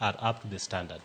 are up to the standard.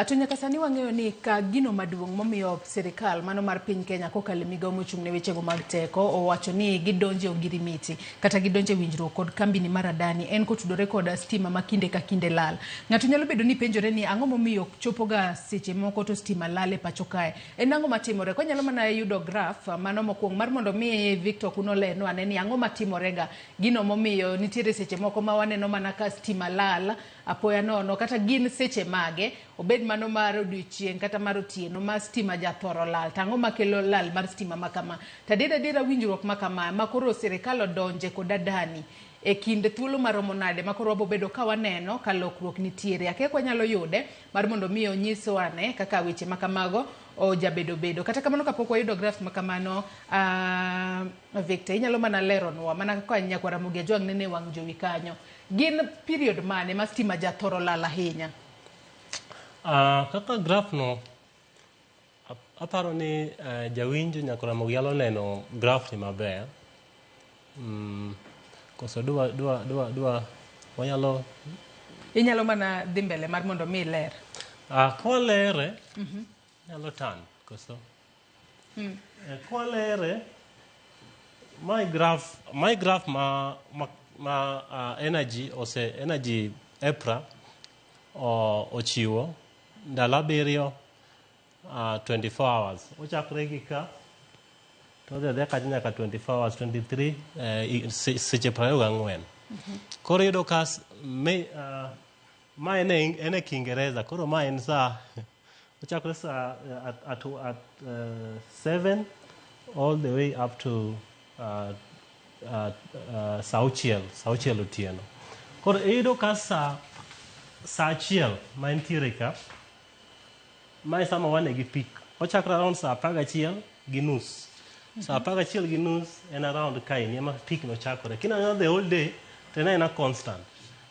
To nyaka sani wang'eyo ni ka gino maduong' momiyo sirikal mano mar piny Kenya kokalo e migawo mochung' ne wechego mag teko owacho ni gidonje ogirimiti kata gidonje winjruok kod kambini mar Adani en kotudore kod stima ma kinde ka kinde lal. Ng'ato nyalo bedo ni penjore ni ang'o momiyo chopoga seche moko to stima lal e pacho kae. En ang'o matimore? Kwanyalo mana yudo graph mano mokwongo mar mondo mi Victor kuno olerwa ane ni ang'o matimorega gino momiyo nitiere seche moko ma waneno mana ka stima lal apoya nono kata gin seche mage obed mano mar odiochieng' kata mar otieno ma stima jathoro lal to ang'o makelo lal mar stima ma kama to adier adiera winjruok ma kama ma koro sirikal odonje kod Adani e kind thuolo maromo nade ma koro wabo bedo ka waneno ka lokruok nitiere akia ka wanyalo yude mar mondo mi onyiswa ane kaka weche ma kamago ojabedo bedo kata kamano kapok wayudo graphs ma kamano Victor inyalo mana leronwa mana kaka nyakwar Ramogi Ajwang' nene e wang' jowi kanyo gin period mane ma stima jathoro lal ahinya? Kaka graph no aparo ni jawinjo nyakwar Ramogi nyalo neno graph ni maber. Koso dwa dwa dwa dwa wanyalo Inyalo mana dhi mbele mar mondo mi iler. Kwalere nyalo tan koso kwalere my graph ma energy ose energy EPRA ochiwo ndalo 7, 24 hours ochakre gi ka to odhi adhiya kacha nyaka 24 hours 23 seche 24. Koro iyudo ka ma en e Kiingereza. Koro ma en saa ochakre saa at 7 all the way up to saa 6 otieno. Koro iyudo ka saa 1 ma entiere ka mae sama wane gi peak ochakre around saa 11:30. Saa 11:30 en around kaeni ema peak no chakore. Kineno the whole day to en aena constant,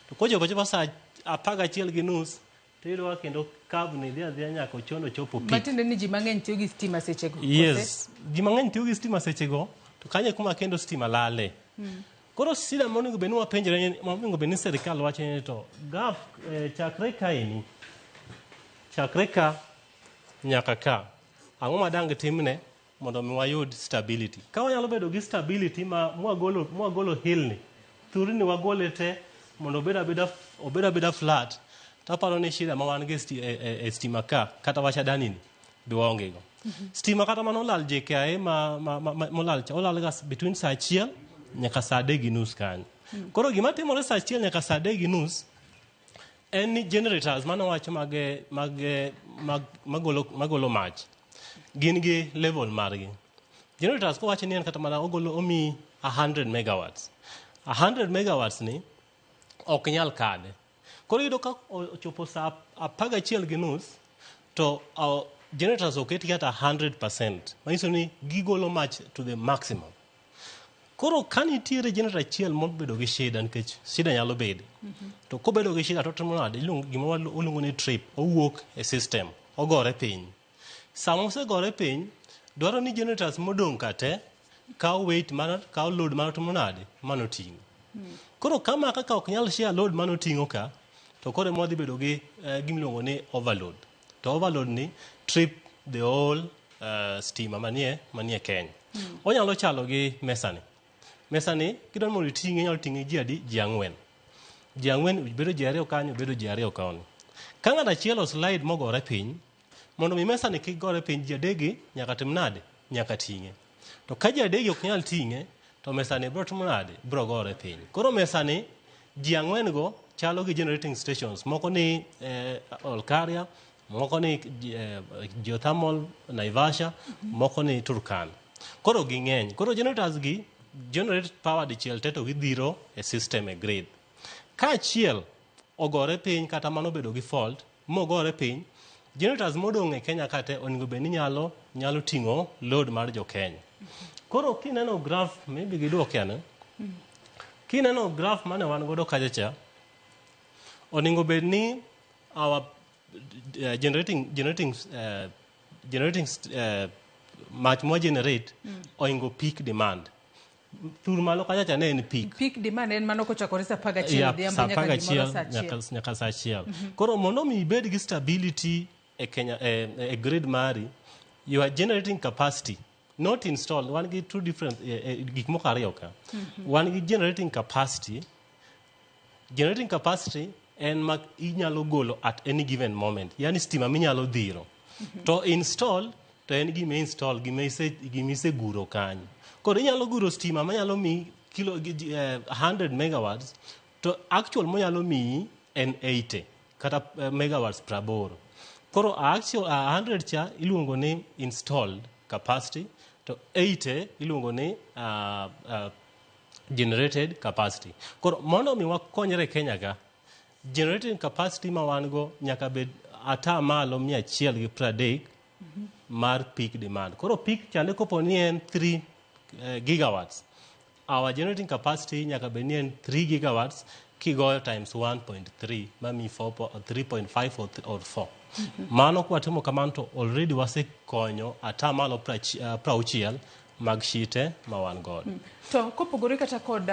to kochopo chopa saa 11:30 to iyudo ka kendo curve ni dhi adhiya nyaka ochondo chopo peak. Matiende ni ji mang'eny tiyo gi stima sechego. Yes, ji mang'eny tiyo gi stima sechego, to kanyo e kuma kendo stima lale. Koro shida monego bed ni wapenjore monego bed ni sirikal wacho ni to gaf chakre kaeni chakre ka nyaka ka ang'o ma dang timne mondo mi wayud stability. Ka wanyalo bedo gi stability ma mwagolo hill ni thurni wagole te mondo obed abeda flat, to aparo ni shida ma wan go e stima ka kata wach Adani ni be waonge go. Stima kata mana olal JKIA ma molal cha olal ga between saa 1 nyaka saa 3:30 kanyo. Koro gima timore saa 1 nyaka saa 3:30 en ni generators mane wacho mag magolo mach gin gi level margi. Generators kowacho ni en kata mana ogolo omi 100 megawatts, 100 megawatts ni ok nyal kade. Koro iyudo ka ochopo saa 11:30 to generators oketgi at 100%, manyiso ni gigolo mach to the maximum. Koro ka nitiere generator achiel mobedo gi shida, nikech shida nyalo bede, to kobedo gi shida to otimo nade? Iluongo gima waluongo ni trip, owuok e system, ogore piny. Sama osegore piny, dwaro ni generators modong' ka te kawo weight mar kawo load mar otimo nade manoting'o. Koro kama kaka ok nyal share load manoting'o ka, to koro ema wadhi bedo gi gimiluongo ni overload. To overload ni trip the whole stima manie Kenya. Onyalo chalo gi mesani. Mesani kidwaro mondo iting'e inyalo ting'e ji adi? Ji ang'wen. Ji ang'wen bedo ji ariyo kanyo, bedo ji ariyo koni. Ka ng'ato achiel o slide mogore piny, mondo mi mesani kik gore piny, ji adekgi nyaka tim nade? Nyaka ting'e. To ka ji adekgi ok nyal ting'e, to mesani biro timo nade? Biro gore piny. Koro mesani ji ang'wen go chalo gi generating stations moko ni Olkaria, moko ni geothermal Naivasha, moko ni Turkana. Koro ging'eny. Koro generators gi generate power dichiel te to gidhiro e system e grid. Ka achiel ogore piny kata mano obedo gi fault mogore piny, generators modong' e Kenya ka te onego bed ni nyalo ting'o load mar jo Kenya. Koro kineno graph, maybe giduoke ane. Kineno graph mane wan godo kacha cha, onego bed ni our generating mach mwa generate oingo peak demand. Thur malo kacha cha ne en peak. Peak demand en mano kochakore saa 11 odhiambo saa nyaka apar gimoro gachiel saa 1. Nyaka saa 1. Koro mondo mi ibed gi stability e Kenya e grid mari, you are generating capacity not installed. Wan gi two different gik moko ariyo ka. Wan gi generating capacity. Generating capacity en ma inyalo golo at any given moment, yani stima minyalo dhiro. To install to en gima install, gima iseguro kanyo. Koro inyalo guro stima manyalo miyi kilo 100 megawatts, to actual monyalo miyi en 80 kata megawatts 80. Koro actual 100 cha iluongo ni installed capacity, to 80 iluongo ni generated capacity. Koro mondo mi wakonyre e Kenya ka, generating capacity ma wan go nyaka bed ata malo 130 mar peak demand. Koro peak chande kopo ni en 3 gigawatts, our generating capacity nyaka bed ni en 3 gigawatts kigoyo times 1.3 mami 3.5 or 4. Mano kwatimo kamano to already wasekonyo ata malo 60 mag shite ma wan godo. To kopogore kata kod